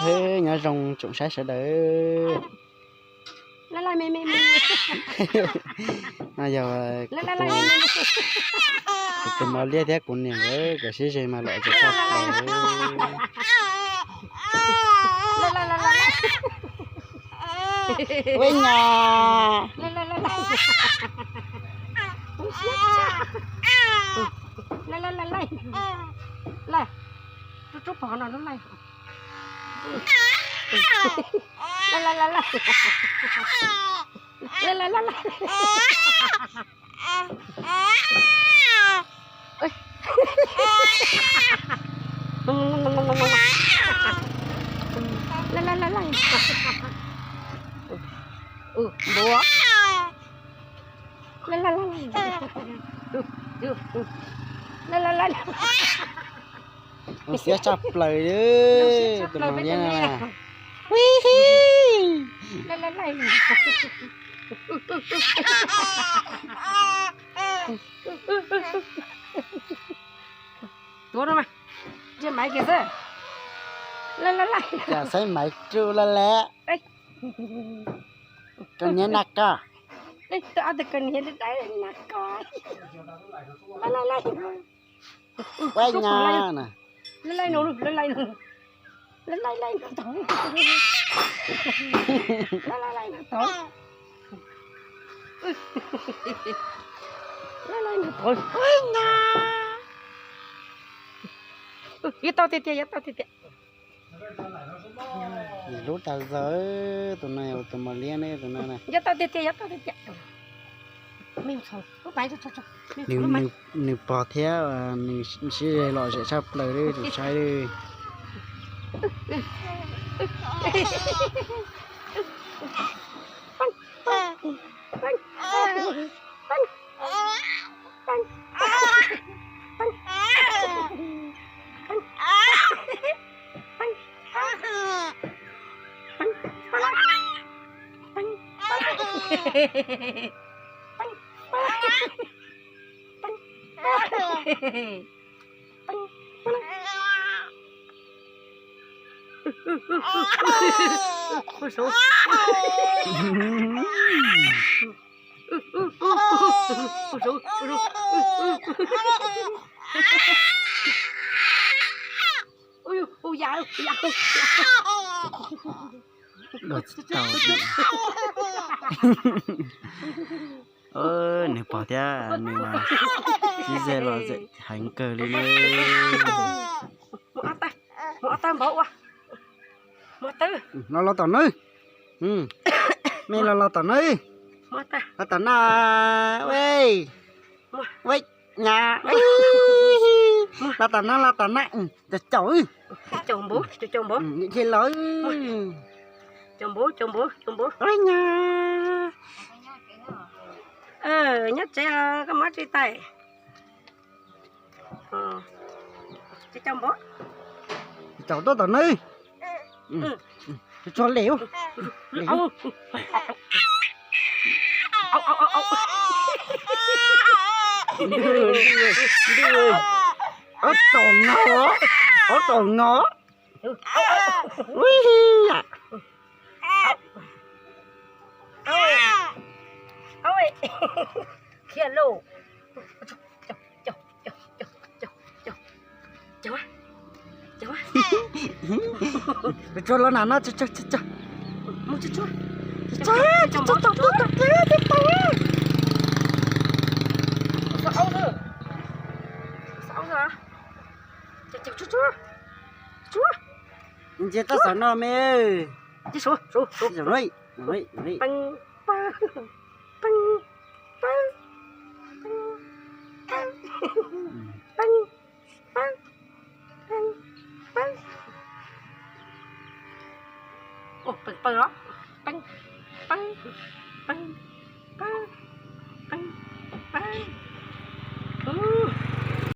Hwb, nyob zoo tsoom saib sawv daws. No yog kuv tus mos liab thiab kuv niam lawv kom sib ze mas lom zem tshaj plaws. Ua nyab. Xiab tshaj plaws, tus mos liab no. Tuav no mas, ntsia Maiv kiag xwb. Cas saib Maiv rau lawm lawm. Koj niag na koj. Ua nyab na. Yuav tau tiag tiag, yuav tau tiag tiag. Lub tag zog, tus no yog tus mos liab ne, tus no na. Yuav tau tiag tiag, yuav tau tiag tiag. Nws pog thiab, nws sib ze lom zem tshaj plaws li, tus saib li. Ua ya, ua ya. Los tsis tau. Nws pog thiab nws mas sib ze lom zem heev kawg li ne. Mus ob tag npaum ua. Los los tom no. Mej los los tom no. Los tom no. Ua, ua nyab. Los tom no, los tom no. Caum caum. Caum npaum, caum caum npaum. Nim thiaj los. Caum npaum, caum npaum, caum npaum. Ua nyab. Nyob tsev koj muab tsis tau. Caum npaum. Caum tuaj tom no. Tso lem. Ob tom no, ob tom no. Khiav lauj. Tsuag los na no, tsuag, tsuag, tsuag, tsuag. Tsuag, tsuag, tsuag, tsuag, tsuag. Ntsia tab tom no me. Peeb, peeb, peeb, peeb, peeb, peeb, peeb, peeb. Ua peeg pawg los. Peeb, peeb, peeb, peeb,